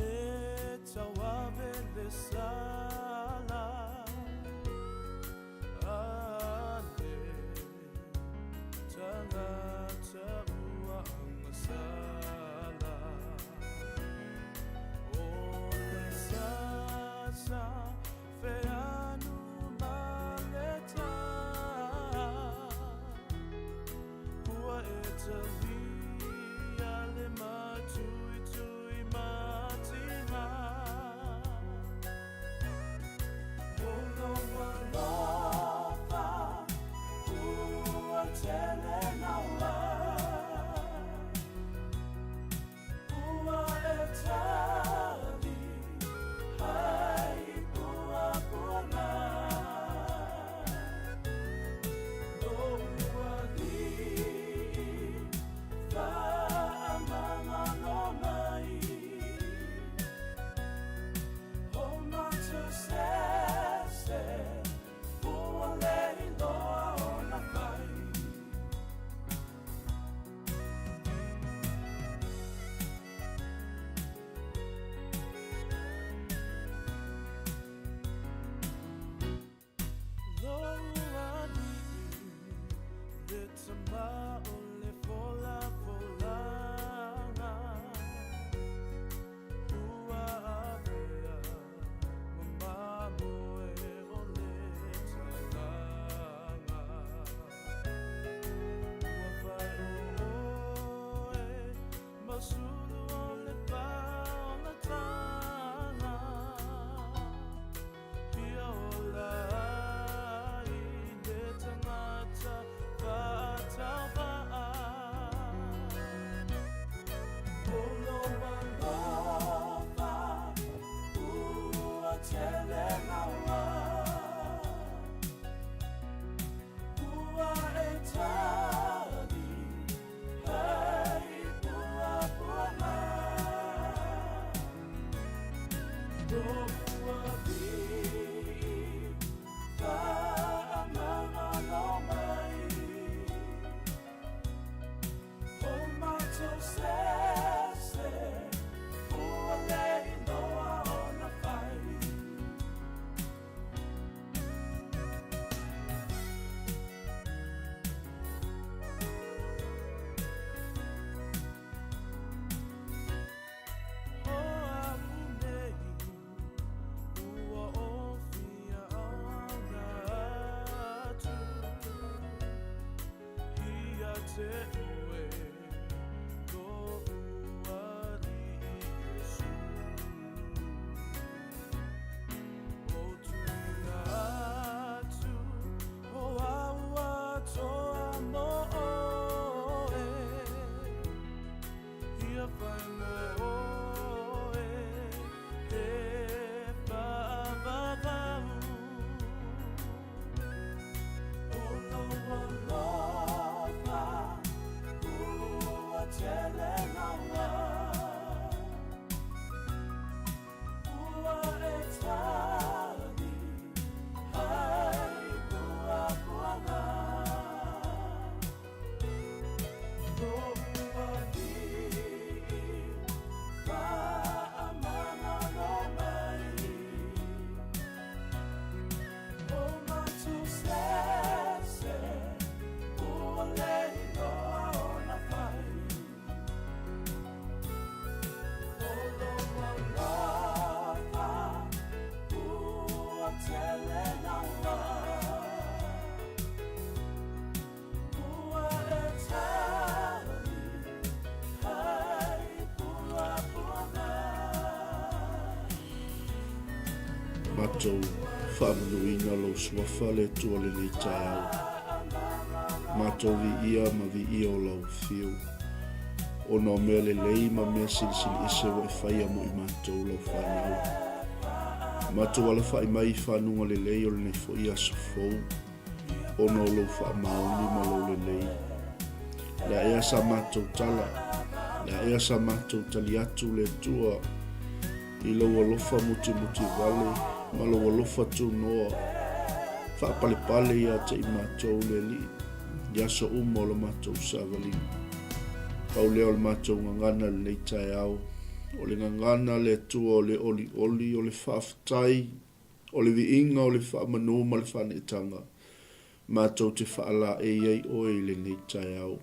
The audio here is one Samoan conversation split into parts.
E tauave le sala a le tangata ua agasala. O le sasa feanu ma le tā. Ua e talia le matuitui matinga. O lou alofa ua tele naua. Ua e tali hai puapuaga. Lou alii faamagalo mai. O matou sese ua le iloa ona fai. Lou alii le tama o le folafolaga. Ua avea ma mamoe o le talaga. Ua fai o oe ma sulu o le paolataga. Ia ola ai le tangata faatauvaa. O lou alofa ua tele naua. Ua e tali hei puapuaga. Lou alii faamagalo mai. O matou sese ua le iloa ona fai. O au nei ua ofia auauna atu ia te oe lo'u Alii Iesu. O tuuina atu o au atoa mo oe. Ia fai mo oe he faavavau. O lou alofa ua tele naua. Ua e tali hai puapuaga. Lou alii faamagalo mai. O matou sese ua le iloa ona fai. O lou alofa ua tele naua. Ua e tali hai puapuaga. Matou faamanuina lou suafa le Atua lenei taeao. Matou viia ma viia o lau fiu, ona o mea lelei ma mea silisili ese ua e faia mo i matou lau fanau. Matou alafai mai i fanuga lelei o lenei foi aso fou, ona o lou faamaoni ma lou lelei. Le a ea sa matou tala, le a ea sa matou tali atu le Atua i lou alofa mutimuti vale ma lou alofa tunoa faapalepale ia te i matou le Alii i aso uma o la matou savaliga. Pau lea o le matou gagana i lenei taeao. O le gagana a le Atua o le olioli, o le faafetai, o le viiga, o le faamanu ma le faaneetaga, matou te faalaei ai Oe i lenei taeao.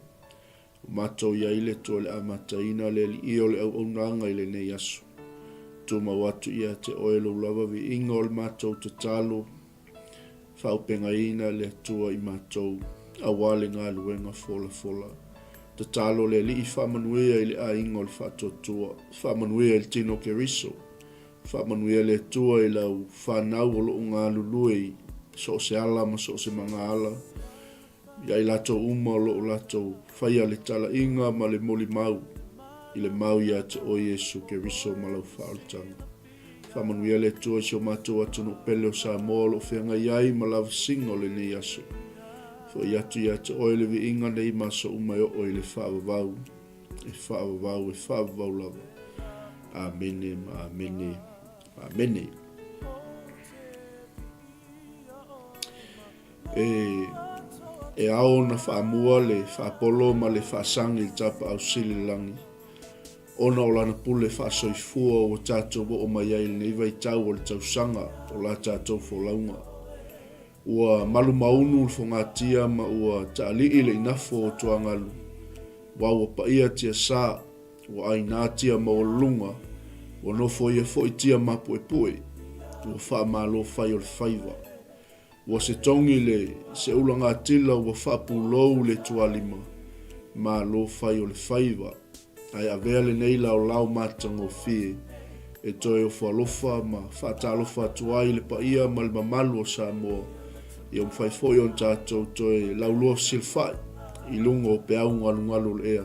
Ua matou i ai le Atua i le amataina le Alii o le auaunaga i lenei aso. Tumau atu ia te Oe lou lava viiga o le matou tatalo, Faaaupegaina le Atua i matou, aua le galuega folafola. Tatalo le Alii faamanuia i le aiga o le Faatuatua, faamanuia i le tino Keriso, faamanuia le Atua i lau fanau o lo o galulue i so o se ala ma so o se magaala, Ia i latou uma o lo o latou faia le talaiga ma le molimau i le mau ia te oe Iesu Keriso ma lau faaolataga. Faamanuia le Atua i si o matou atunuu pele o Samoa o lo o feagai ai ma lavasiga o lenei aso. Foi atu ia te oe le viiga nei ma aso uma e oo i le faavavau, e faavavau, e faavavau lava. Amene ma amene, amene. E ao ona faamua le faapolo ma le faasagi i le tapaau sili i le lagi, ona o lana pule faasoifua ua tatou oo mai ai i lenei vaitau o le tausaga o la tatou folauga. Ua malumaunu le fogatia ma ua taalii le inafo o tuagalu, wa ua paia tiasa, ua aina tia maualuluga, ua nofoia foi tia mapuepue, ua faamalo fai o le faiva. Ua se togi le seulagatila ua faapulou le tualima, malo fai o le faiva, ae avea lenei laolao matagofie e toe ofo alofa ma faatalofa atu ai i le paia ma le mamalu o Samoa, ia mafai foi ona tatou toe laulua fesilafai i luga o peau galugalu o le ea.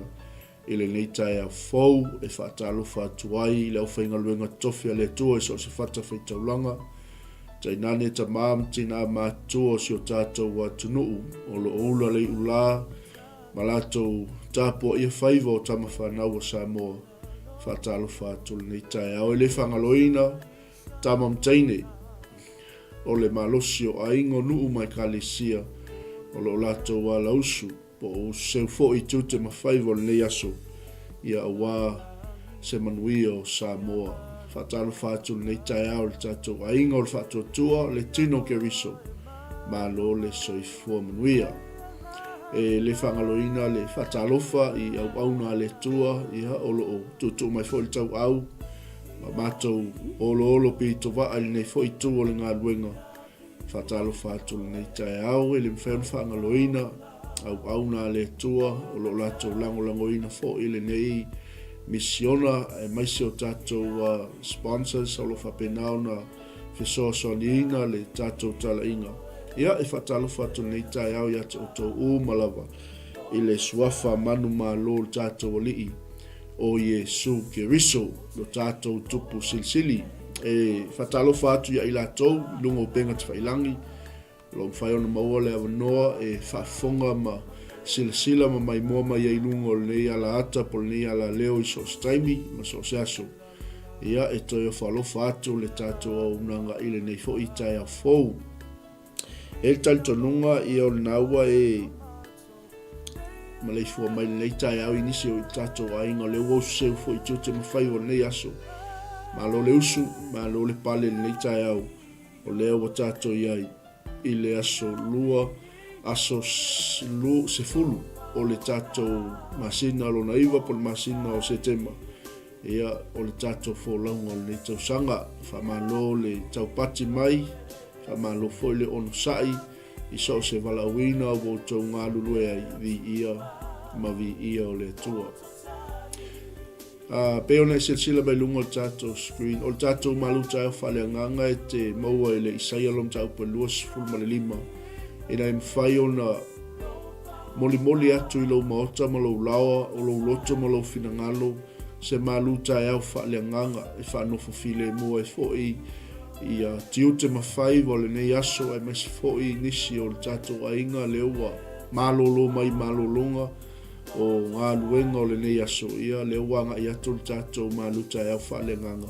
I lenei taeao fou e faatalofa atu ai i le aufaigaluega totofi a le Atua i so o se fatafaitaulaga, tainane tama ma tina matutua o si o tatou atunuu o lo o ula le iulā ma latou tapuaia faiva o tama fanau a Samoa. Faatalofa atu lenei taeao e le faagaloina tama ma teine o le malosi o aiga o nuu ma ekalesia o lo o latou alausu Po o seu foi tiute ma faiva o lenei aso, ia aua se manuia o Samoa. Faatalofa atu lenei taeao i le tatou aiga o le Faatuatua, le tino Keriso. Malo le soifua manuia. E le faagaloina le faatalofa i auauna a le Atua, ia o lo o tuutuu mai foi le tauau ma matou oloolo pitovaa i lenei foi itu o le galuega. Faatalofa atu lenei taeao, e le mafai ona faagaloina auauna a le Atua o lo o latou lagolagoina foi lenei misiona aemaise o tatou sponsors o lo o faapena ona fesoasoaniina le tatou talaiga. Ia, e faatalofa atu lenei taeao ia te outou uma lava i le suafa manumalo o le tatou Alii o Iesu Keriso, lo tatou Tupu Silisili. E faatalofa atu ia i latou i luga o upega tafailagi, o lo o mafai ona maua le avanoa e faafofoga ma silasila ma maimoa mai ai i luga o lenei alaata po o lenei alaleo i so o se taimi ma so o se aso. Ia, e toe ofo alofa atu le tatou auaunaga i lenei foi taeao fou. E le talitonuga ia o lena ua e maleifua mai lenei taeao i nisi o i tatou aiga o lea ua ususeu foi i tiute ma faiva o lenei aso. Malo le usu, malo le pale i lenei taeao o lea ua tatou i ai i le aso lua, aso 10 o le tatou masina lona iva po o le masina o Setema. Ia, o le tatou folauga o lenei tausaga. Faamalo le taupati mai, faamalo foi le onosai i so o se valaauina ua outou galulue ai, viia ma viia o le Atua. A, pei ona e silasila mai luga o le tatou screen, o le tatou malutaeao faaleagaga e te maua i le Isaia lona mataupu e 25, ina e mafai ona molimoli atu i lou maota ma lou laoa, o lou loto ma lou finagalo, se malu taeao faaleagaga e faanofo filemu ai foi ia tiute ma faiva o lenei aso aemaise foi nisi o le tatou aiga lea ua malolo mai malologa o galuega o lenei aso, ia lea ua agai atu le tatou malu taeao faaleagaga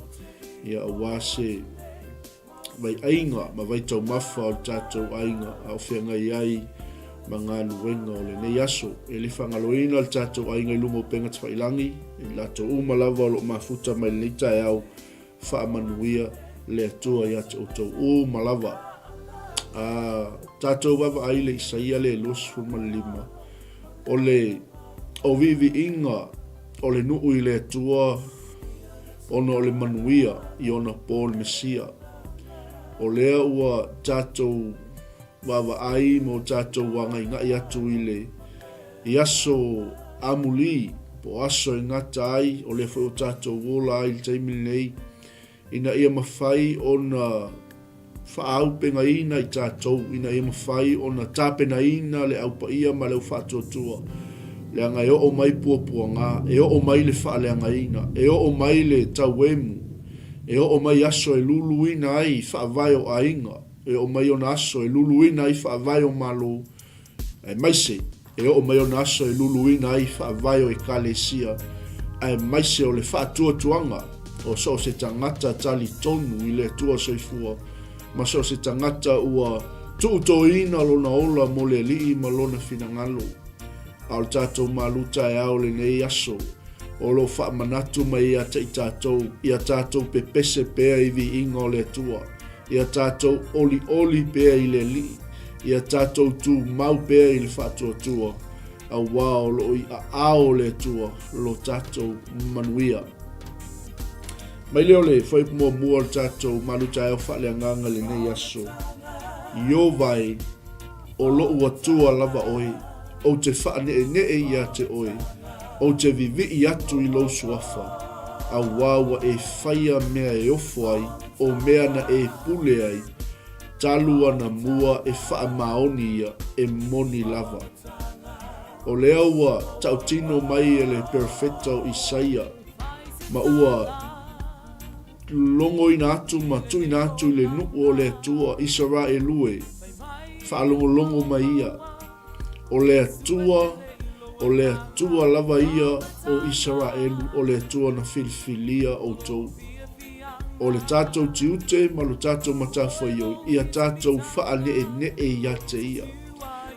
ia aua se vaiaiga ma vaitaumafa o le tatou aiga a o feagai ai ma galuega o lenei aso. E le faagaloina le tatou aiga i luga o upega tafailangi, i latou uma lava o lo o mafuta mai lenei taeao, faamanuia le Atua ia te outou uma lava. A tatou vaavaai i le Isaia le 25, o le o viiviiga o le nuu i le Atua ona o le manuia i ona po le Mesia. O lea ua tatou vaavaai ma o tatou agaigai atu i le i aso amuli po o aso e gata ai, o lea foi ua tatou ola ai i le taimi lenei, ina ia mafai ona faaaupegaina i tatou, ina ia mafai ona tapenaina le Au Paia ma le Au Faatuatua, leaga e oo mai puapuaga, e oo mai le faaleagaina, e oo mai le tauemu, e oo mai aso e luluina ai faavae o aiga, e oo mai ona aso e luluina ai faavae o Malo, aemaise e oo mai ona aso e luluina ai faavae o Ekalesia, aemaise o le faatuatuaga o so o se tagata talitonu i le Atua Soifua, ma so o se tagata ua tuutoina lona ola mo le Alii ma Lona finagalo. A o le tatou malu taeao lenei aso, o lo o faamanatu mai ia te i tatou, ia tatou pepese pea i viiga o le Atua, Ia tatou olioli pea i le Alii, ia tatou tumau pea i le faatuatua, auā o lo o i aao o le Atua lo tatou manuia. Mai lea o le fuaiupu muamua o le tatou malutaeao faaleagaga i lenei aso, Ieova e, o loʻu Atua lava oe, ou te faaneenee ia te oe, ou te vivii atu i lou suafa, auā ua e faia mea e ofo ai, o mea na e pule ai, talu ana mua e faamaoni ia, e moni lava. O lea ua tautino mai e le perofeta o Isaia, ma ua logoina atu ma tuuina atu i le nuu o le Atua, Isaraelu e, faalogologo mai ia, o le Atua, o le Atua lava ia o Isaraelu, o le Atua na filifilia outou. O le tatou tiute ma lo tatou matafaioi, ia tatou faaneenee ia te ia.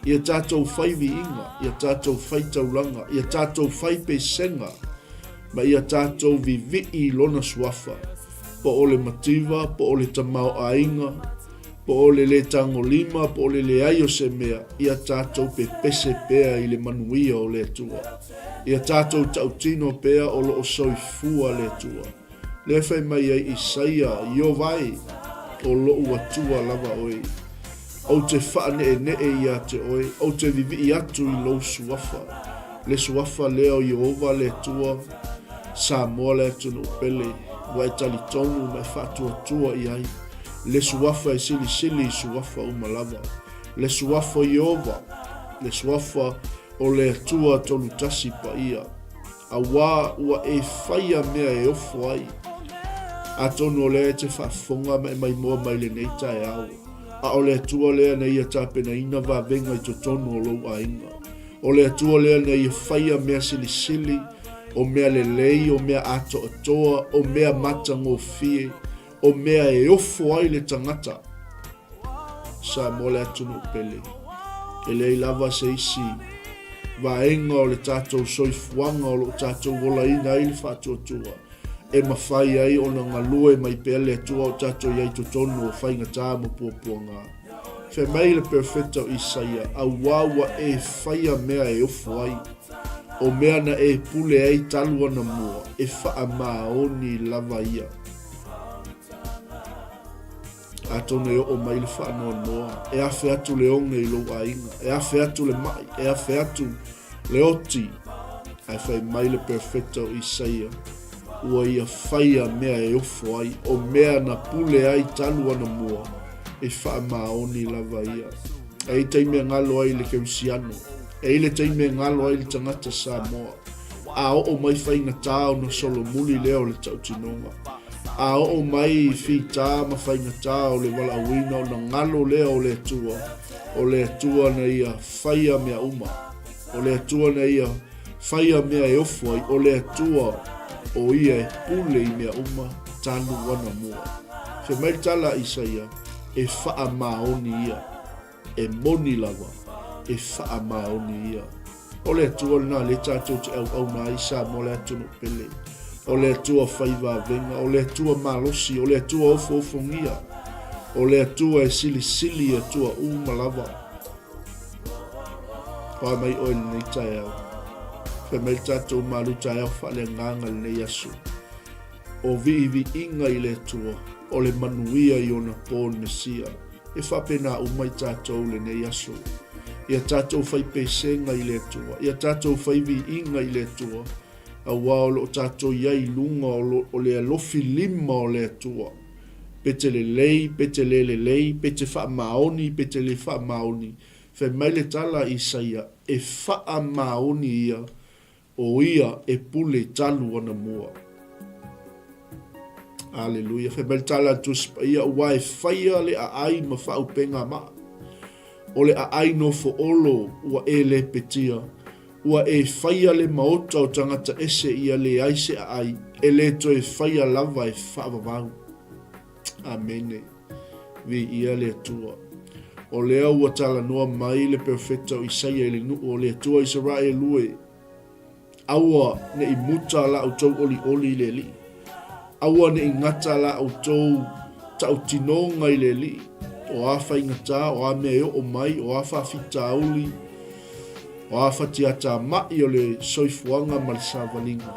Ia tatou fai viiga, ia tatou fai taulaga, ia tatou fai pesega, ma ia tatou vivii i lona suafa, po o le mativa, po o le tamaoaiga, po o le lē tagolima, po o le leai o se mea, ia tatou pepese pea i le manuia o le Atua. Ia tatou tautino pea o lo o soifua le Atua. Lea fai mai ai Isaia, Ieova e, o loʻu Atua lava oe. Ou te faaneenee ia te oe, ou te vivii atu i lou suafa, le suafa lea o Ieova le Atua, Samoa le atunuu pele, ua e talitonu ma e faatuatua i ai, le suafa e silisili i suafa uma lava, le suafa o Ieova, le suafa o le Atua Tolutasi Paia. Auā ua e faia mea e ofo ai. Atonu o lea e te faafofoga ma e maimoa mai lenei taeao, a o le Atua lea na ia tapenaina vavega i totonu o lou aiga. O le Atua lea na ia faia mea silisili, o mea lelei, o mea atoatoa, o mea matagofie, o mea e ofo ai le tagata. Samoa le atunuu pele. E leai lava se isi vaega o le tatou soifuaga o lo o tatou olaina ai le faatuatua e mafai ai ona galue mai pea le Atua o tatou i ai totonu o faigata ma puapuaga. Fai mai le perofeta o Isaia, Auā ua e faia mea e ofo ai, o mea na e pule ai talu ana mua, e faamaoni lava ia. Atonu e oo mai le faanoanoa, e afe atu le oge i lou aiga, e afe atu le mai, e afe atu le oti. Ae fai mai le perofeta o Isaia, ua ia faia mea e ofo ai, o mea na pule ai talu ana mua, e faamaoni lava ia. E i ai taimi e galo ai le kerisiano, e i le taimi e galo ai le tagata Samoa. A oo mai faigata ona solomuli lea o le tautinoga. A oo mai fita ma faigata o le valaauina ona galo lea o le Atua, o le Atua na ia faia mea uma. O le Atua na ia faia mea e ofo ai, o le Atua o ia e pule i mea uma talu ana mua. Fai mai le tala a Isaia, e faamaoni ia. E moni lava. E faamaoni ia. O le Atua lena lea tatou te auauna ai Samoa le atunuu pele. O le Atua fai vavega, o le Atua malosi, o le Atua ofoofogia, o le Atua e silisili i Atua uma lava. Oa mai oe lenei taeao. Fai mai le tatou malu taeao faaleagaga lenei aso. O viiviiga i le Atua, o le manuia i ona po le Mesia. E faapena uma i tatou lenei aso. Ia tatou fai pesega i le Atua, ia tatou fai viiga i le Atua, auā o lo o tatou i ai i luga o le alofi lima o le Atua. Pe te lelei, pe te le lelei, pe te faamaoni, pe te le faamaoni, fai mai le tala a Isaia, e faamaoni ia O ia e pule i talu ana mua. Aleluia. Fai mai le tala a le Tusi Paia, ua e faia le aai ma faaupega maa. O le aai nofo olo ua e lepetia. Ua e faia le maota o tagata ese ia leai se aai, e le toe faia lava e faavavau. Amene. Viia le Atua. O lea ua talanoa mai le perofeta o Isaia i le nuu o le Atua Isaraelu e, Aua ne i muta la outou olioli i le Alii. Aua ne i gata la outou tautinoga i le Alii. O a faigata, o a mea e oo mai, o a faafitauli, O a fatiatamai o le soifuaga ma le savaliga,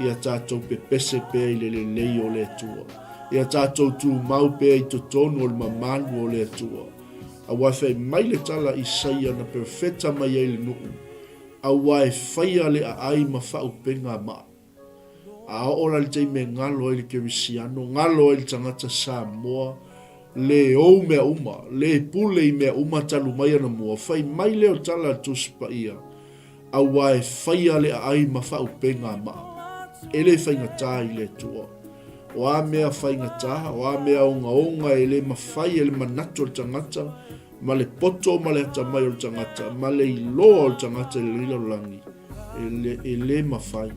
ia tatou pepese pea i le lelei o le Atua. Ia tatou tumau pea i totonu o le mamalu o le Atua. Aua e fai mai le tala a Isaia na perofeta mai ai le nuu, Aua e faia le aai ma faaupega maa. A oo la i le taimi e galo ai le kerisiano, galo ai le tagata Samoa, le ou mea uma, le pule i mea uma talu mai ana mua, fai mai lea o tala a le Tusi Paia, Auā e faia le aai ma faaupega a maa. E le faigata i le Atua. O a mea faigata, o a mea ogaoga e le mafai e le manatu o le tagata, ma le poto ma le atamai o le tagata, ma le iloa o le tagata i lenei lalolagi, e le, e le mafai.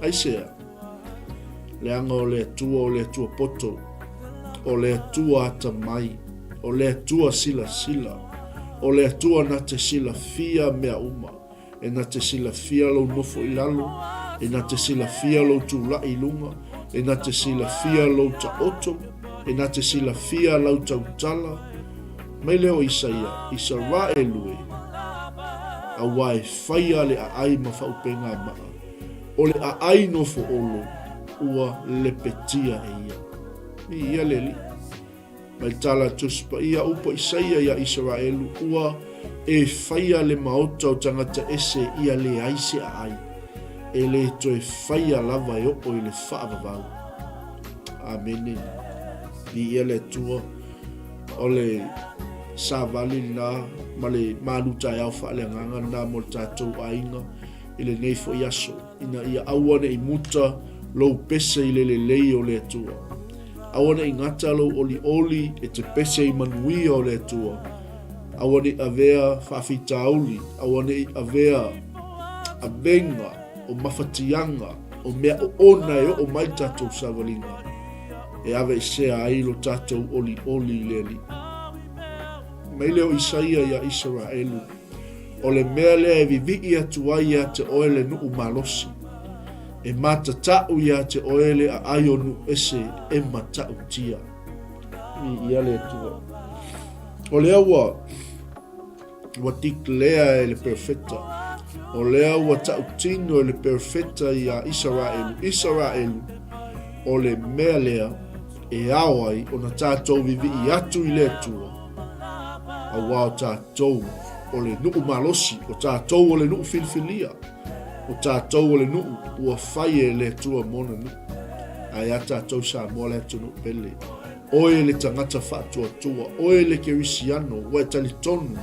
Aisea? Leaga o le Atua o le Atua poto, o le Atua atamai, o le Atua silasila, o le Atua na te silafia mea uma. E na te silafia lou nofo i lalo, e na te silafia lou tulai i luga, e na te silafia lou taoto, e na te silafia lau tautala. Mai lea o Isaia, Isaraelu e, auā e faia le aai ma faaupega maa, o le aai nofo olo, ua lepetia e ia. Viia le Alii. Mai tala a Tusi Paia upu a Isaia iā Isaraelu, Ua e faia le maota o tagata ese ia leai se aai, e le toe faia lava e oo i le faavavau. Amene. Viia le Atua. O le savali lena ma le malu taeao faaleagaga lena mo le tatou aiga i lenei foi aso, ina ia aua ne i muta lou pese i le lelei o le Atua. Aua ne i gata lou olioli e te pese i manuia o le Atua. Aua ne i avea faafitauli, aua ne i avea avega o mafatiaga o mea oona e oo mai le tatou savaliga e aveesea ai lo tatou olioli i le Alii. Mai lea o Isaia iā Isaraelu, O le mea lea e vivii atu ai iā te oe le nuu malosi, e matatau iā te oe le aai o nuu ese e matautia. Viia le Atua. O lea ua ua declare e le perfeta, o lea ua tautino e le perfeta iā Isaraelu, Isaraelu, o le mea lea e ao ai ona tatou vivii atu i le Atua, auā o tatou o le nuu malosi, o tatou o le nuu filifilia, o tatou o le nuu ua fai e le Atua mona nuu. Ae a tatou Samoa le atunuu pele, oe le tagata faatuatua, oe le kerisiano, ua e talitonu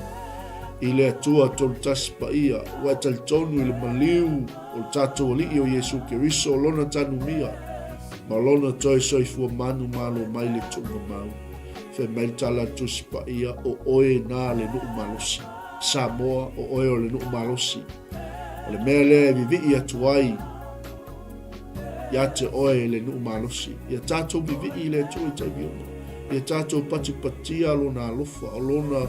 i le Atua Tolutasi Paia, ua e talitonu i le maliu o le tatou Alii o Iesu Keriso, o Lona tanumia, ma Lona toe soifua manumalo mai le tuuga mau. Fai mai le tala a le Tusi Paia, o oe na le nuu malosi. Samoa, o oe o le nuu malosi. O le mea lea e vivii atu ai ia te oe le nuu malosi. Ia tatou vivii i le Atua i taimi uma. Ia tatou patipatia lona alofa, o lona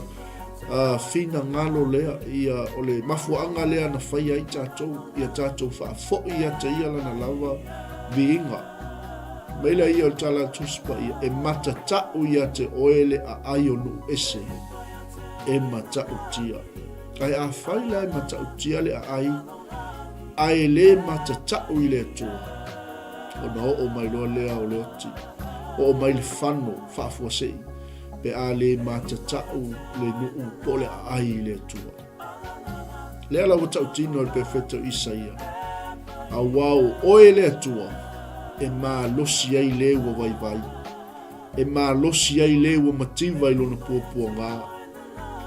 finagalo lea, ia, o le mafuaaga lea na faia ai tatou, ia tatou faafoi ia te ia lana lava viiga. Mai lea ia o le tala a le Tusi Paia, e matatau ia te oe le aai o nuu ese, e matautia. Ae afai la e matautia le aai, ae e le matatau i le Atua, ona oo mai loa lea o le oti, oo mai le fano faafuasei, pe a le matatau le nuu po o le aai i le Atua. Lea la ua tautino e le perofeta o Isaia, Auā o oe le Atua e malosi ai le ua vaivai, e malosi ai le ua mativa i lona puapuaga,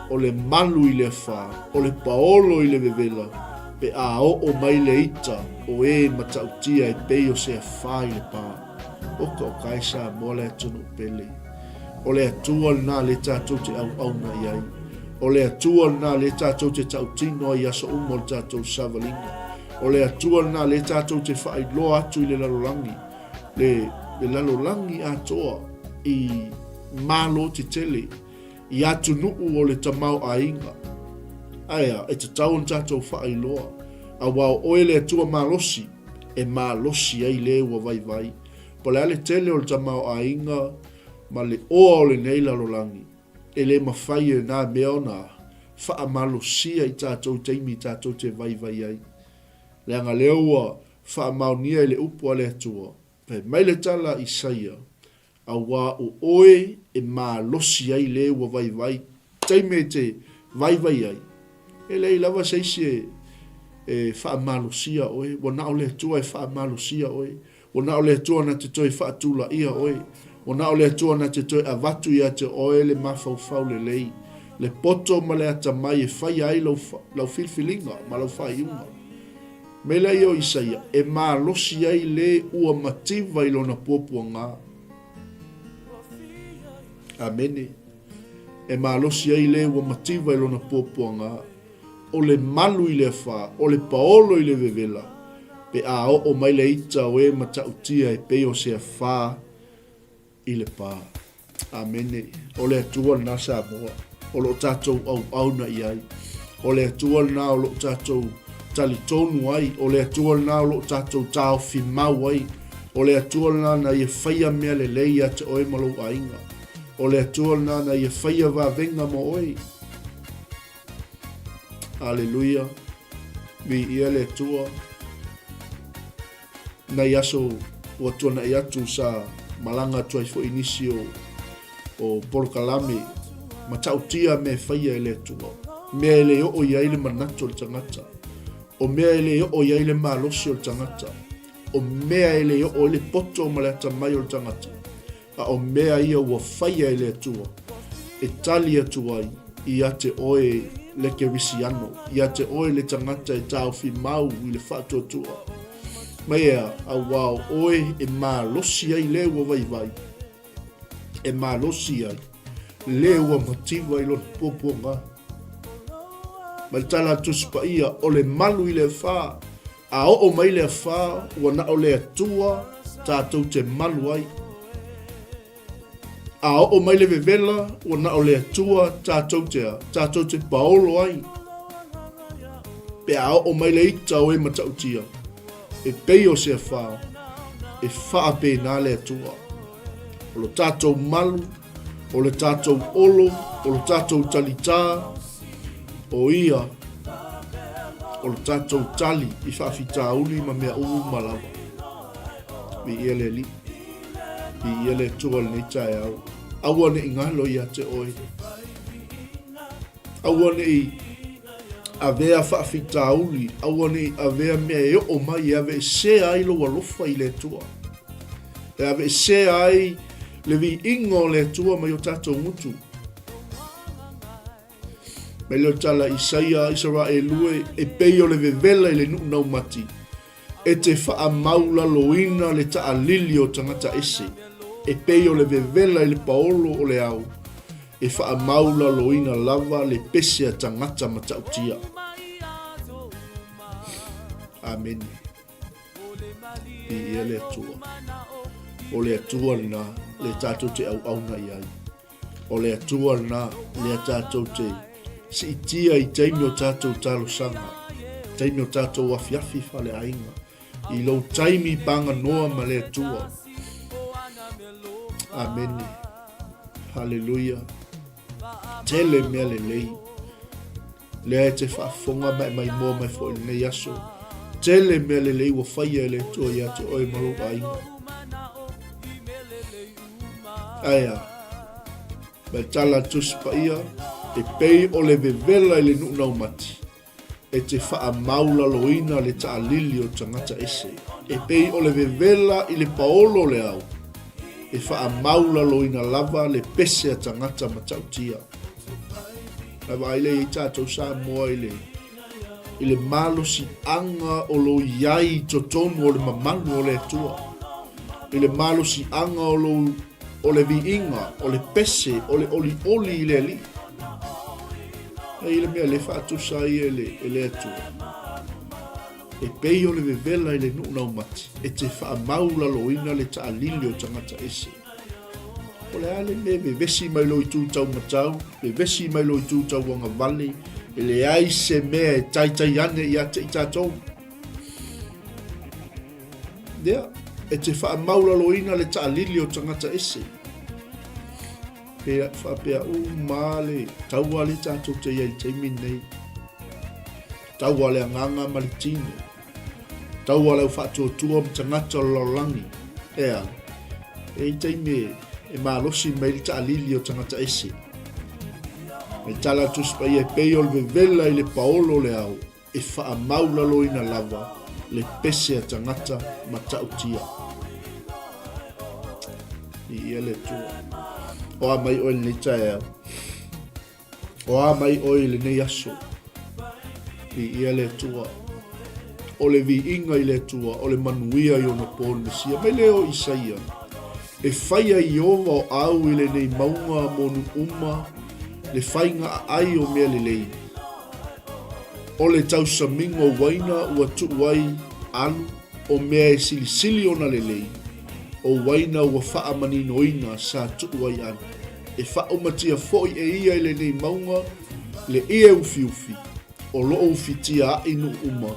o le malu i le afā, o le paolo i le vevela, pe a oo mai le ita o e matautia e pei o se afā i le pā. Oka o ka e Samoa le atunuu pele. O le Atua lena lea tatou te auauna i ai. O le Atua lena lea tatou te tautino ai i aso uma o le tatou savaliga. O le Atua lena lea tatou te faailoa atu i le lalolagi, le, le lalolagi atoa i malo tetele, i atunuu o le tamaoaiga. Ae a, e tatau ona tatou faailoa, aua o oe le Atua malosi, e malosi ai le ua vaivai. Po o le a le tele o le tamaoaiga ma le oa o lenei lalolagi, e le mafai e na mea ona faamalosia i tatou i taimi tatou te vaivai ai. Leaga lea ua faamaonia i le upu a le Atua, fai mai le tala a Isaia, Auā o oe e malosi ai le ua vaivai, taimi e te vaivai ai, e leai lava se isi e, e faamalosia oe, ua na o le Atua e faamalosia oe, ua na o le Atua na te toe faatulaia oe, ua na o le Atua na te toe avatu ia te oe le mafaufau lelei, le poto ma le atamai e faia ai lau, lau filifiliga ma lau faaiuga. Me lea ia o Isaia, e malosi ai le ua mativa i lona puapuaga. Amene. E malosi ai le ua mativa i lona puapuaga, o le malu i le afā, o le paolo i le vevela, pe a oo mai le ita o e matautia e pei o se afā i le pā. Amene. O le Atua lena Samoa o lo o tatou auauna i ai. O le Atua lena o lo o tatou talitonu ai. O le Atua lena o lo o tatou taofi mau ai. O le Atua lena na ia faia mea lelei ia te oe ma lou aiga. O le Atua lena na ia faia vavega mo oe. Aleluia. Viia le Atua. Nai aso ua tuanai atu sa malaga atu ai foi nisi o, o polokalame matautia mea e faia e le Atua. Mea e le oo i ai le manatu o le tagata. O mea e le oo i ai le malosi o le tagata. O mea e le oo ai le poto ma le atamai o le tagata. A o mea ia ua faia e le Atua, e tali atu ai ia te oe le Kerisiano, ia te oe le tagata e taofi mau i le faatuatua. Mai ea, auā o oe e malosi ai le ua vaivai, e malosi ai le ua mativa i lona puapuaga. Mai le tala a le Tusi Paia, o le malu i le afā, A oo mai le afā, ua na o le Atua tatou te malu ai. A oo mai le vevela, ua na o le Atua tatou te a, tatou te paolo ai. Pe a oo mai le ita o e matautia, e pei o se afā, e faapena le Atua. O lo tatou malu, o le tatou olo, o lo tatou talitā, o ia, o lo tatou tali i faafitauli ma mea uma lava. Viia le Alii, viia le Atua i lenei taeao. Aua ne i galo ia te oe. Aua ne i avea faafitauli, aua ne i avea mea e oo mai e aveesea ai lou alofa i le Atua. E aveesea ai le viiga o le Atua mai o tatou gutu. Mai lea o le tala Isaia, Isaraelu e, e pei o le vevela i le nuu naumati, e te faamaulaloina le taalili o tagata ese, e pei o le vevela i le paolo o le ao, e faamaulaloina lava le pese a tagata matautia. Amene. Viia le Atua. O le Atua lena le tatou te auauna i ai. O le Atua lena lea tatou te Siitia i taimi o tatou talosaga, taimi o tatou afiafi faleaiga, i lou taimi paganoa ma le Atua. Amene. Haleluia. Tele mea lelei. Lea e te faafofoga ma e maimoa mai foi i lenei aso. Tele mea lelei ua faia e le Atua ia te oe ma lou aiga. Ae a? Ma le tala a le Tusi Paia, e pei o le vevela i le nuu naumati, e te faamaualaloina le taalili o tagata ese. E pei o le vevela i le paolo o le ao, e faamaualaloina lava le pese a tagata matautia. Ae vaai lea i ai tatou Samoa i le i le malosiaga o lo i ai i totonu o le mamalu o le Atua, i le malosiaga o lo o le viiga, o le pese, o le olioli i le Alii. E i le mea le faatusa ai e le, e le Atua. E pei o le vevela i le nuu laumati, e te faamaulaloina le taalili o tagata ese. O le a le mea e vevesi mai lou itu taumatau, vevesi mai lou itu tauagavale, e leai se mea e taitai ane ia te i tatou. Ia, e te faamaulaloina le taalili o tagata ese. Pe faapea uma le taua le tatou te i ai i le taimi lenei. Taua le agaga ma le tino. Taua le au faatuatua ma tagata o le lalolagi. Ea, e i taimi e, e malosi mai le taalili o tagata ese. Me tala atu Tusi Paia e pei o le vevela i le paolo o le ao, e faamaulaloina lava le pese a tagata matautia. Viia le Atua. O a mai oe lenei taeao. O a mai oe i lenei aso. Viia le Atua. O le viiga i le Atua, o le manuia i ona po le Mesia. Mai lea o Isaia. E faia Ieova o au i lenei mauga mo nuu uma le faiga aai o mea lelei. O le tausamiga o uaina ua tuu ai alu, o mea e silisili ona lelei, o uaina ua faamaninoina sa tuu ai alu. E faaumatia foi e ia i lenei mauga le ie ufiufi, o loo ufitia aʻi nuu uma,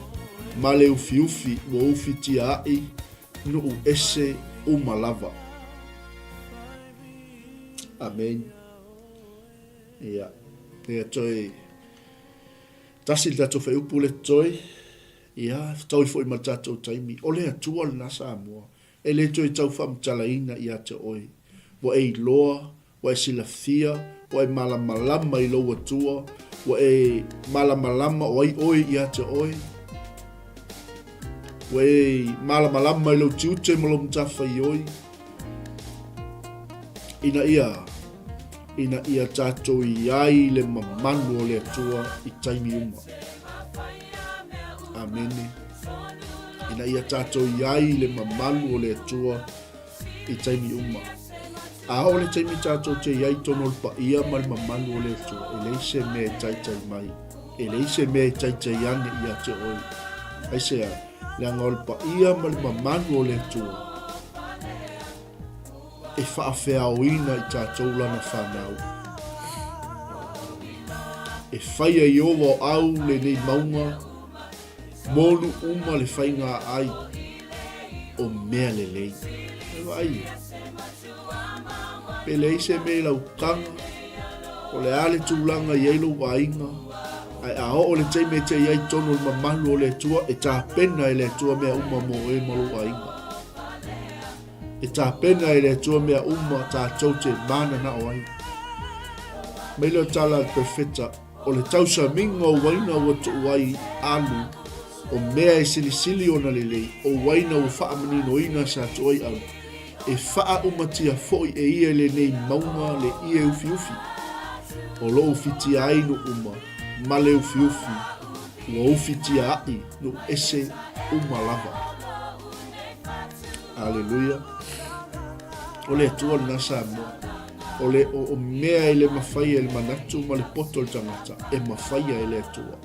ma le ufiufi ua ufitia aʻi nuu ese uma lava. Amen. Ia, ia toe tasi le tatou fuaiupu le totoe, ia, fetaui foi ma le tatou taimi. O le Atua lena Samoa, e le toe tau faamatalaina ia te oe. Ua e iloa, ua e silafia, ua e malamalama i lou Atua, ua e malamalama o ai oe ia te oe. Ua e malamalama i lou tiute ma lou matafaioi. Ina ia, ina ia tatou i ai le mamalu o le Atua i taimi uma. Amene. Ina ia tatou i ai le mamalu o le Atua i taimi uma. A oo le taimi tatou te i ai tonu o le paia ma le mamalu o le Atua, e leai se mea e taitai mai, e leai se mea e taitai ane ia te oe. Aisea? Leaga o le paia ma le mamalu o le Atua e faafeaoina i tatou lana fanau. E faia Ieova o au lenei mauga, monu uma le faiga ai o mea lelei. E vaai e. Pe leai se mea i lau taga, o le a le tulaga i ai lou aiga, ae a oo le taimi e te i ai i totonu o le mamalu o le Atua, e tapena e le Atua mea uma mo oe ma lou aiga. E tapena e le Atua mea uma tatou te mananao ai. Mai lea o tala a le Perofeta, o le tausamiga o uaina ua tuu ai alu, o mea e silisili ona lelei, o uaina ua faamaninoina sa tuu ai alu, e faaaumatia foi e ia i lenei mauga le ie ufiufi, o lo ufitia ai nuu uma, ma le ufiufi ua ufitia aʻi nuu ese uma lava. Aleluia. O le Atua lena Samoa. O le o, o mea e le mafai e le manatu ma le poto o le tagata, e mafaia e le Atua.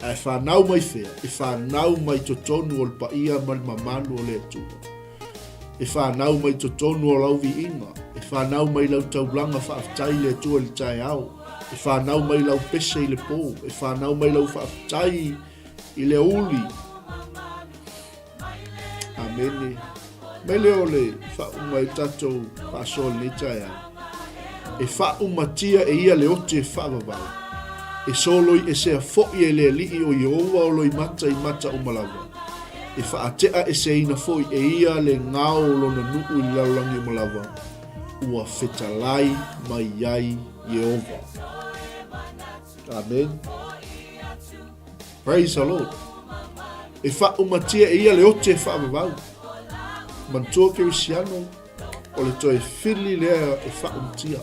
Ae fanau mai fea? E fanau mai totonu o le paia ma le mamalu o le Atua. E fanau mai totonu o lau viiga. E fanau mai lau taulaga faafetai i le Atua i le taeao. E fanau mai lau pese i le pō, e fanau mai lau faafetai i le aoauli. Amene. Mai lea o le faauma ai tatou faasoa i lenei taeao. E faaumatia e ia le oti e faavavau. E soloi esea foi e le Alii o Ieova o loimata i mata uma lava. E faatea eseina foi e ia le gao o lona nuu i le lalolagi uma lava, ua fetalai mai ai Ieova. Amen. Praise the Lord. E faaumatia e ia le oti e faavavau. Manatua Kerisiano, o le toe fili lea e faaumatia.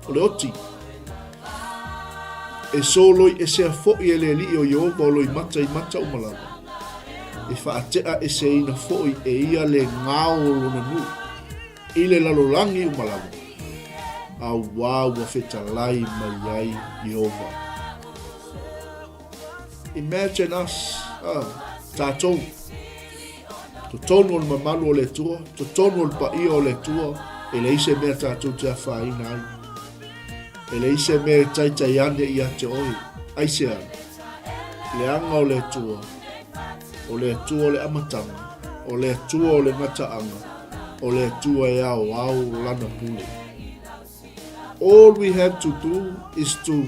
O le oti. E soloi esea foi e le Alii o Ieova o loimata i mata uma lava. E faatea eseina foi e ia le gao o lona nuu i le lalolagi uma lava, auā ua fetalai mai ai Ieova. Imagine us, ah, tatou, totonu o le mamalu o le Atua, totonu o le paia o le Atua, e leai se mea tatou te afaina ai. E leai se mea e taitai ane ia te oe. Aisea? Leaga o le Atua, o le Atua o le amataga, o le Atua o le gataaga, o le Atua e aoao lana pule. All we have to do is to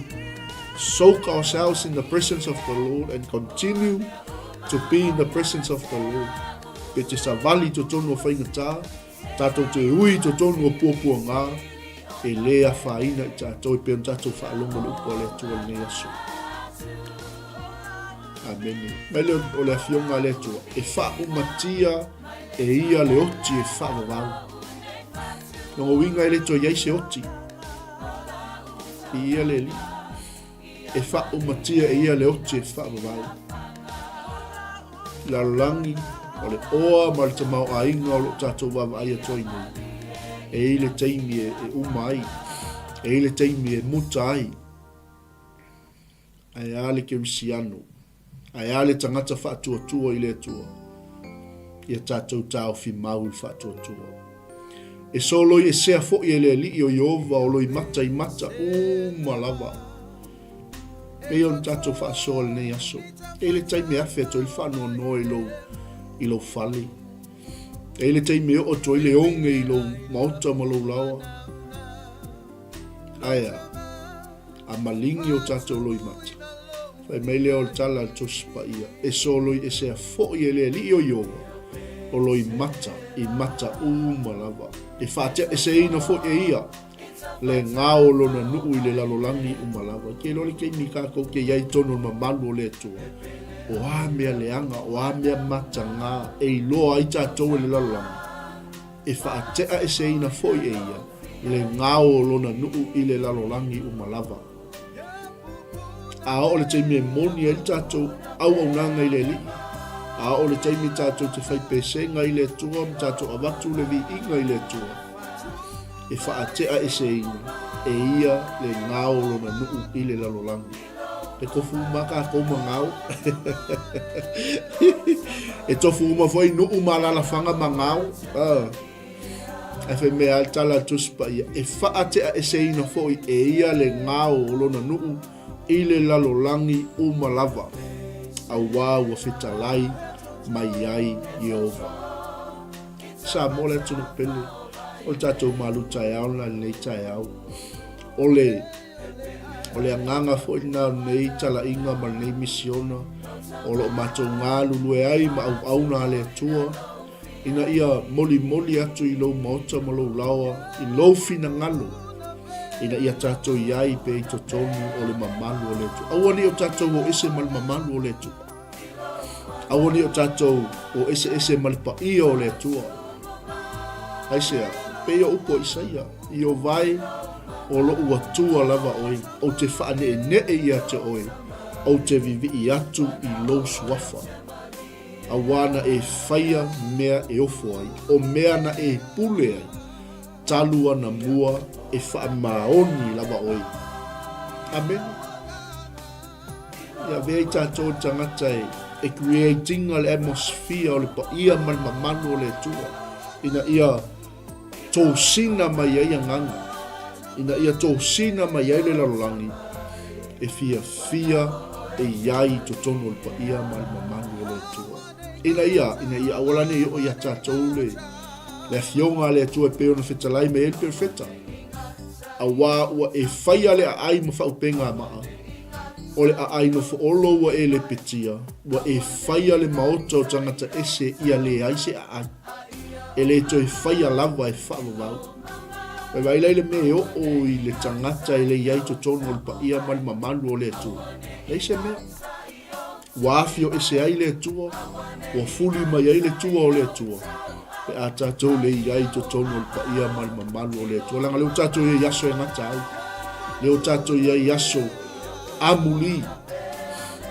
soak ourselves in the presence of the Lord and continue to be in the presence of the Lord. Pe te savali totonu o faigata, tātou te ui totonu o puapuagā, e lē afaina i tātou e pei ona tātou faalogo le upu a le Atua i lenei aso. Amene. Mai le o le afioga a le Atua, e faaumatia e ia le oti e faavavau. Lona uiga e le toe i ai se oti. I ia le Alii. E faaumatia e ia le oti e faavavau. Lalolagi, o le oa ma le tamaoaiga o lo o tatou vaavaai atu ai nei. E i le taimi e, e uma ai. E i le taimi e muta ai. Ae a le kerisiano? Ae a le tagata faatuatua i le Atua? Ia tatou taofi mau i le faatuatua. E soloi esea foi e le Alii o Ieova o loimata i mata uma lava. Pei ona tatou faasoa i lenei aso. E i le taimi e afe atu ai le faanoanoa i lou, i lou fale. E i le taimi e oo atu ai le oge i lou maota ma lou laoa. Ae a? A maligi o tatou loimata. Fai mai lea o le tala a le Tusi Paia, E soloi esea foi e le Alii o Ieova, o loimata i mata uma lava. E faateaeseina foi e ia le gao o lona nuu i le lalolagi uma lava. Ke iloa le taimi kākou ke i ai tonu o le mamalu o le Atua, o a mea leaga, o a mea matagā e iloa ai tatou e le lalolagi, E faateaeseina foi e ia le gao o lona nuu i le lalolagi uma lava. A oo le taimi e moni ai le tatou auaunaga i le Alii, a oo le taimi tatou te fai pesega i le Atua ma tatou avatu le viiga i le Atua, e faateaeseina e ia le gao o lona nuu i le lalolagi. E tofu uma tatou ma gao. e tofu uma foi nuu ma alaalafaga ma gao. Ah. Ae fai mai a le tala a le Tusi Paia, e faateaeseina foi e ia le gao o lona nuu i le lalolagi uma lava, auā ua fetalai mai ai Ieova. Samoa le atunuu pele, o le tatou malu taeao lena i lenei taeao. O le O le agaga foi lena o lenei talaiga ma lenei misiona o lo o matou galulue ai ma auauna a le Atua ina ia molimoli atu i lou maota ma lou laoa i lou finagalo ina ia tatou i ai pea i totonu o le mamalu o le Atua. Aua ne i o tatou o ese ma le mamalu o le Atua. Aua ne i o tatou o eseese ma le paia o le Atua. Aisea, pei o upu a Isaia, Ieova e, o loʻu Atua lava oe, ou te faaneenee ia te oe, ou te vivii atu i lou suafa. Auā na e faia mea e ofo ai, o mea na e pule ai, talu ana mua e faamaoni lava oe. Amene. Ia avea i tatou le tagata e, e create-ina le atmosphere o le paia ma le mamalu o le Atua, ina ia tosina mai ai agaga, ina ia tosina mai ai le lalolagi, e fiafia e i ai i totonu o le paia ma le mamalu o le Atua. Ina ia, ina ia aua la ne i oo iā tatou le, le Afioga a le Atua e pei ona fetalai mai ai le Perofeta, Auā ua e faia le aai ma faaupega maa, o le aai nofo olo ua e lepetia, ua e faia le maota o tagata ese ia leai se aai, e le toe faia lava e faavavau. Vaivai la i le mea e oo i le tagata e le i ai totonu o le paia ma le mamalu o le Atua. Leai se mea. Ua afio ese ai le Atua, ua fuli mai ai le tua o le Atua, pe a tatou le i ai i totonu o le paia ma le mamalu o le Atua. Leaga lea ua tatou i ai i aso e gata ai, lea ua tatou i ai i aso amuli.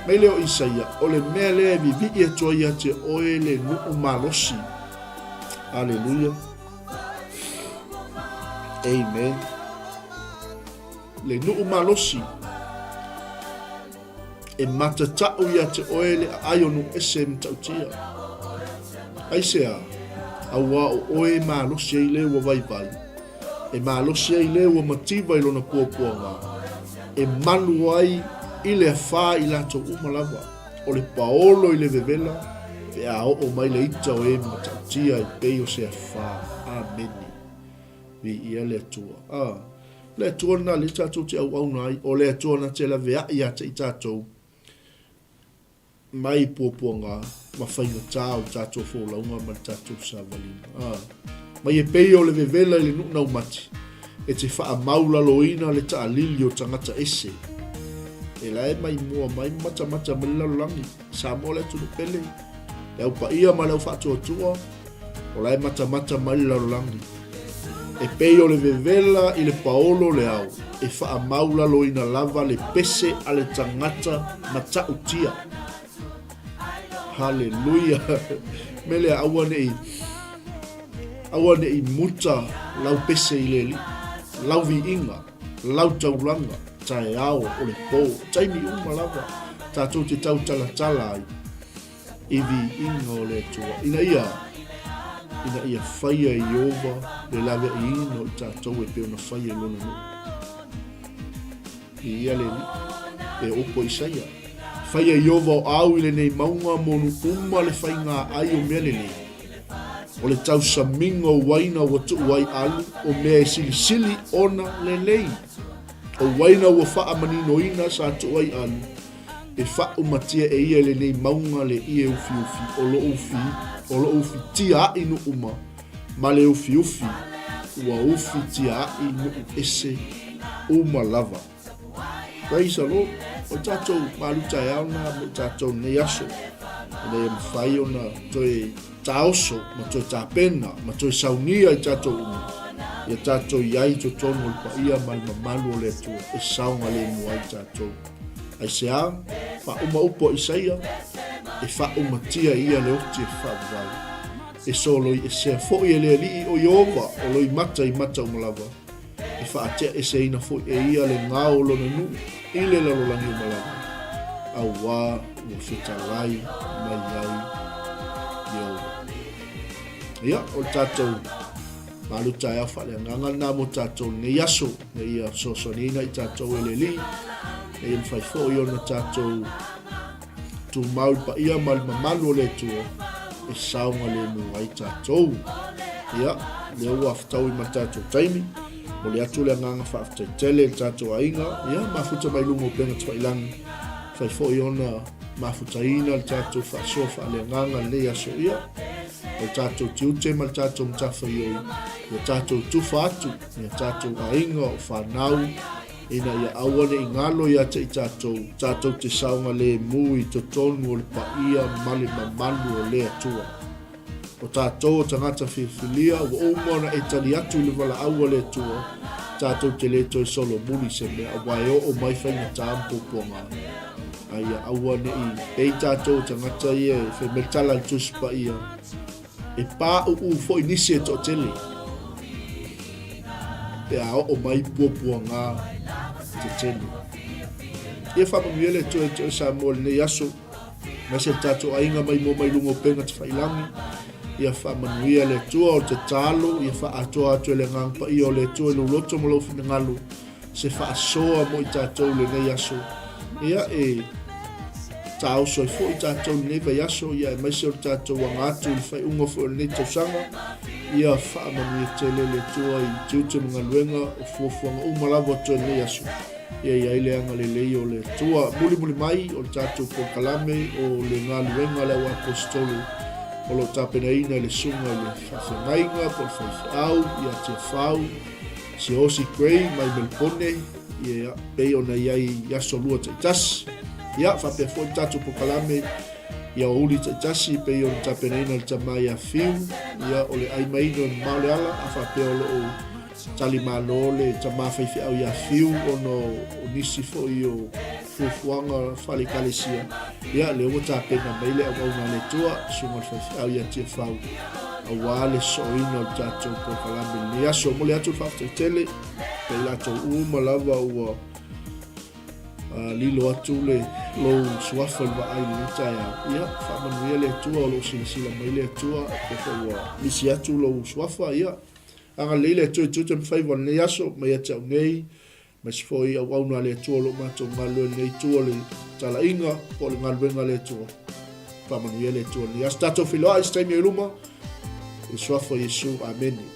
Mai lea o Isaia, o le mea lea e vivii atu ai ia te oe le nuu malosi. Aleluia. Amen. Le nuu malosi. E matatau ia te oe le aai o nuu ese e matautia. Aisea? Auā o oe e malosi ai le ua vaivai, e malosi ai le ua mativa i lona puapuaga, e malu ai i le afā i latou uma lava, o le paolo i le vevela, pe a oo mai le ita o e matautia e pei o se afā. Amene. Viia le Atua. A, le Atua lena lea tatou te auauna ai, o le Atua na te laveai ia te i tatou mai puapuaga ma faigata o le tatou folauga ma le tatou savaliga. A, mai e pei o le vevela i le nuu naumati, e te faamaulaloina le taalili o tagata ese. E la e mai mua mai matamata mai le lalolagi. Samoa le atunuu pele, le au paia ma le au faatuatua, o la e matamata mai le lalolagi. E pei o le vevela i le paolo le ao, e faamaulaloina lava le pese a le tagata matautia. Haleluia! Me lea, aua nei, aua nei muta lau pese i le alii, lau viiga, lau taulaga, taeao o le pō, taimi uma lava tatou te tautalatala ai i viiga o le Atua, ina ia, ina ia faia e Ieova le laveaiina o i tatou e pei ona faia i lona nuu. Viia le Alii. E opo Isaia. Faia Ieova o au i lenei mauga mo nuu uma le faiga ai o mea lelei. O le tausamiga o uaina ua tuu ai alu, o mea e silisili ona lelei. O uaina ua faamaninoina sa tuu ai alu, e faaumatia e ia i lenei mauga le ie ufiufi o lo ufi, o lo ufitiaʻi nuu uma, ma le ufiufi ua ufitiaʻi nuu ese uma lava. Praise the Lord. O le tatou malu taeao na mo i tatou nei aso, ina ia mafai ona toe taoso ma toe tapena ma toe saunia i tatou uma, ia tatou i ai i totonu o le paia ma le mamalu o le Atua e saogalemu ai tatou. Aisea? Faauma upu a Isaia, e faaumatia e ia le oti e faavavau. E soloiesea foi e le Alii o Ieova o loimata i mata uma lava, e faateaeseina foi e ia le gao o lona nuu i le lalolagi uma lava, auā ua fetalai mai ai Ieova. Ia, o le tatou malu taeao faaleagaga lena mo tatou lenei aso, ina ia fesoasoaniina i tatou e le Alii, ina ia mafai foi ona tatou Tumau le paia ma le mamalu o le Atua e saogalemu ai tatou. Ia, lea ua fetaui ma le tatou taimi. Momoli atu le agaga faafetai tele i le tatou aiga. Ia, mafuta mai luga o upega tafailagi. Fai foi ona mafutaina le tatou faasoa faaleagaga lenei aso. Ia, o le tatou tiute ma le tatou matafaioi, ia tatou tufa atu ia tatou aiga o fanau, ina ia aua ne i galo ia te i tatou, tatou te saogalemu i totonu o le paia ma le mamalu o le Atua. O tatou o tagata filifilia, ua uma ona e tali atu i le valaau a le Atua, tatou te le toe solomuli i se mea, aua e oo mai faigata ma puapuaga. A ia aua ne i pei tatou o tagata ia e fai mai le tala a le Tusi Paia, E pāʻūʻū foi nisi e toatele pe a oo mai puapuaga tetele. Ia faamanuia le Atua i te oe Samoa i lenei aso, aemaise le tatou aiga mai mua mai luga o upega tafailagi. Ia faamanuia le Atua o le tatalo, ia faaatoa atu e le Agaga Paia o le Atua i lou loto ma lou finagalo. se faasoa mo i tatou i lenei aso. Ia, e taoso ai foi tatou i lenei vaiaso, ia aemaise o le tatou aga atu i le faaiuga foi o lenei tausaga. Ia faamanuia tele le Atua i tiute ma galuega o fuafuaga uma lava o totoe i lenei aso. Ia i ai le agalelei o le Atua. Mulimuli mai o le tatou polokalame o le galuega a le au Aposetolo o lo o tapenaina e le Susuga i le Faafeagaiga po o le Faifeau ia Tiafau Siaosi Gray mai Melepone, ia pei ona i ai i aso lua taitasi. Ia faapea foi le tatou polokalame i aoauli taitasi pei ona tapenaina e le tama ia Fiu, ia o le ai maino e mamao le ala, a faapea o lo o tali malo le tama faifeau ia Fiu ona o nisi foi o fuafuaga faale-ekalesia, ia lea ua tapena mai le auauna a le Atua, Susuga i le Faifeau ia Tiafau, aua le sosooina o le tatou polokalame i lenei aso. Momoli atu le faafetai tele ia i latou uma lava ua lilo atu le lou suafa i le vaai i lenei taeao. Ia, faamanuia le Atua o lo o silasila mai le Atua, pe foi ua misi atu lou suafa, ia, agalelei le Atua i tiute ma faiva o lenei aso mai ia te au nei, aemaise foi auauna a le Atua o lo o matou galulue nei i tua o le talaiga po o le galuega a le Atua. Faamanuia le Atua i lenei aso. Tatou feiloai i se taimi o i luma. I le suafa o Iesu. Amene.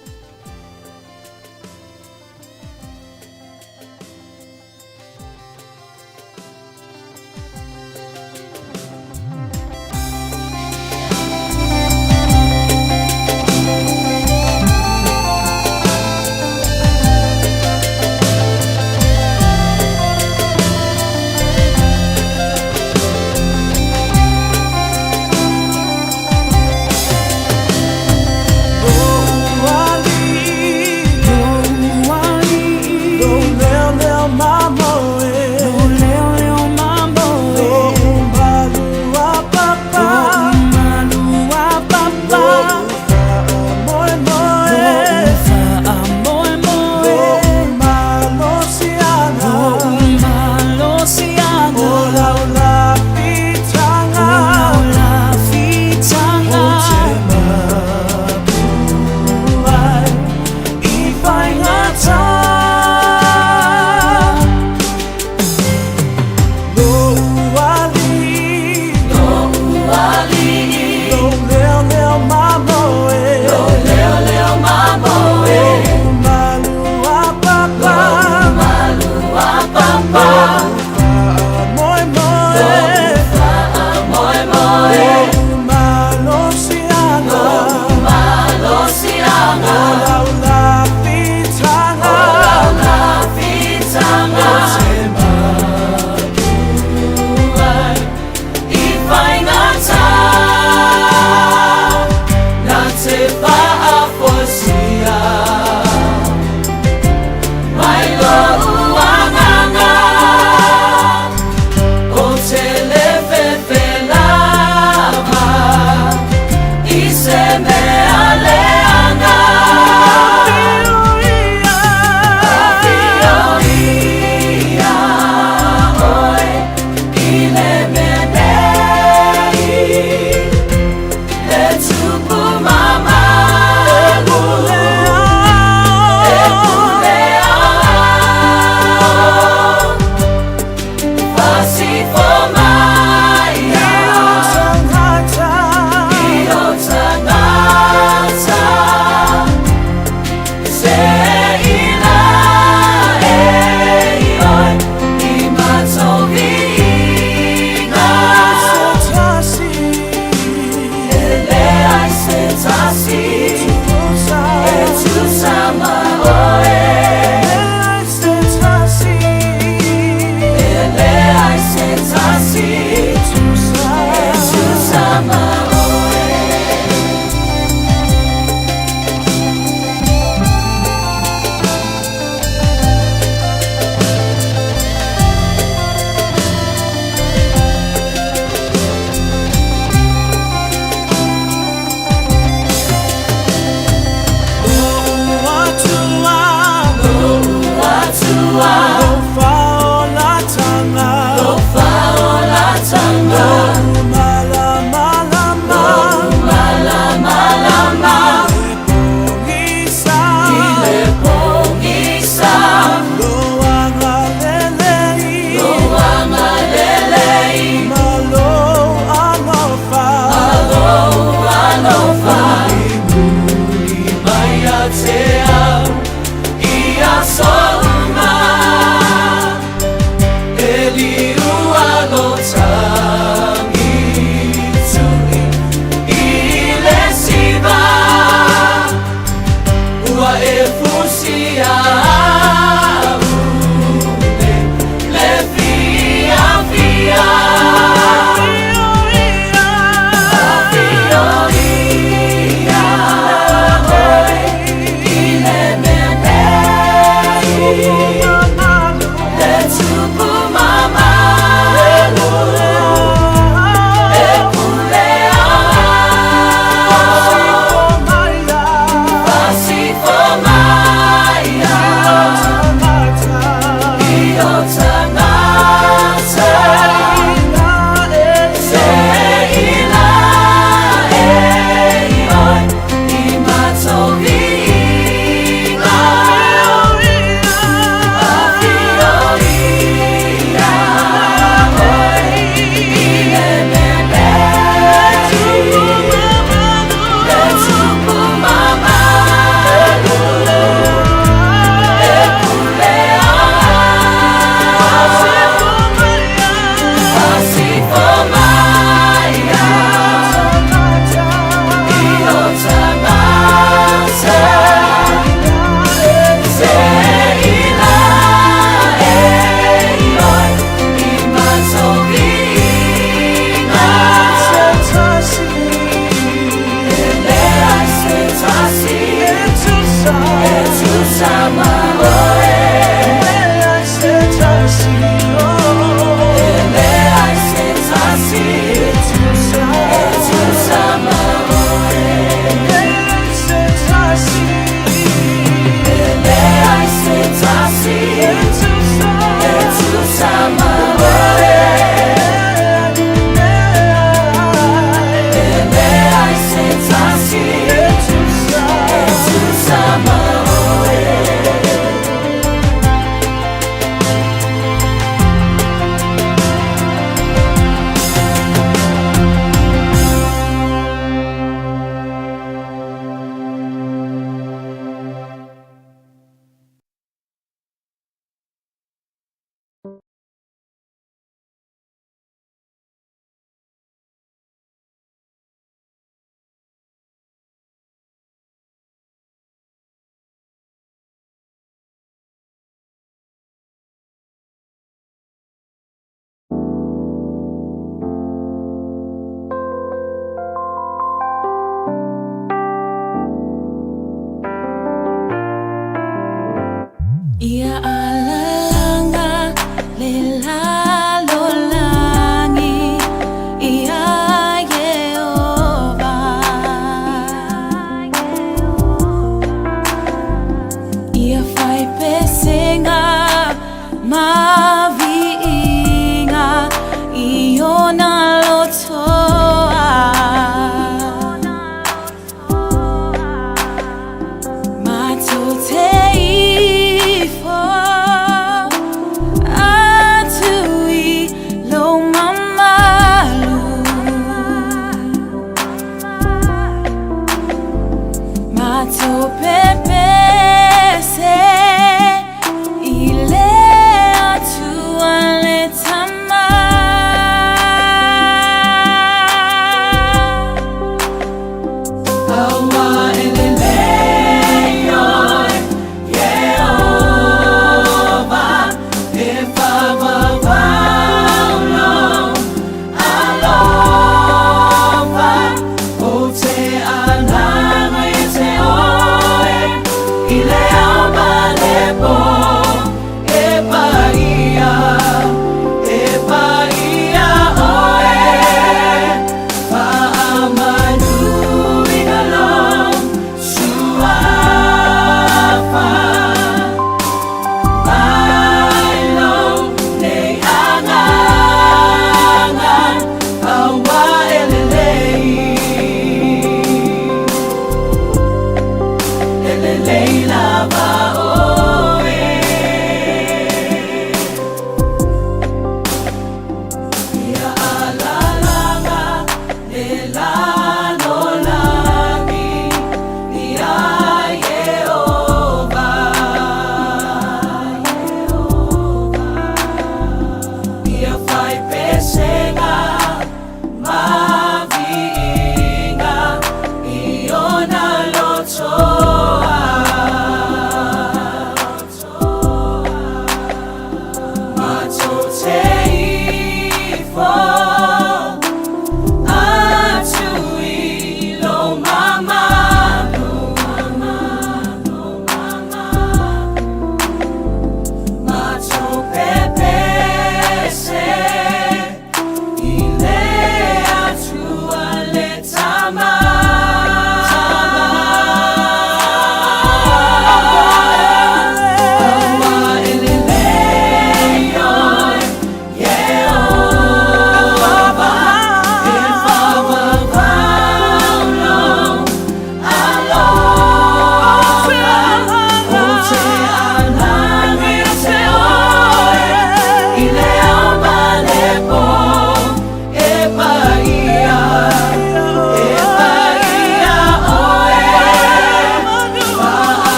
Ia.